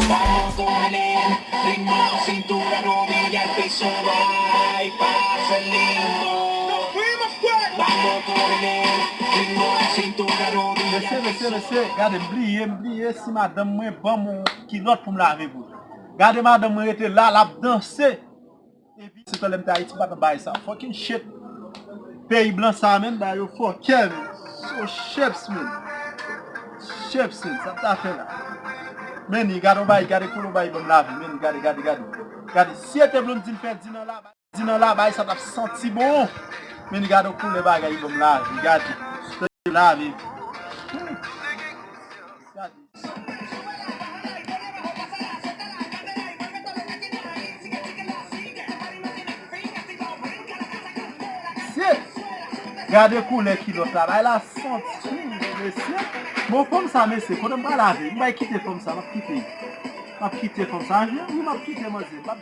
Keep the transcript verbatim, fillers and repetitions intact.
Vamos con el, ritmo, cintura, rodilla, al piso, va y pasa el limbo. Vamos con el, ritmo, cintura, rodilla, al piso. Mesye, mesye, mesye, gade, m bliye, m bliye si madanm mwen ban m yon kilòt pou m lave pou li. Gade madanm mwen rete la, l ap danse. Epi se tanlè m te Ayiti, m pa t nan bagay sa. Fucking shit. Peyi blan sa, menm bagay yo fòkè, menm. So chips, menm. Chips, menm. Sa m ta fè la. Men ni gade yon bagay, gade koulè yon bagay ban m lave. Men ni gade, gade, gade. Gade, si e te vle m di l fè di nan la, di nan la, bagay sa t ap santi bon. Men ni gade yon koulè bagay ban m lave. Gade. Lave. Hmm. Gade. Shit! Gade koulè kilòt la. Bay la santi, mesye. Bon, fanm sa, mesye, kote m pral lave? M bay kite fanm sa, m ap kite. M ap kite fanm sa. Wi, m ap kite manzè. M ap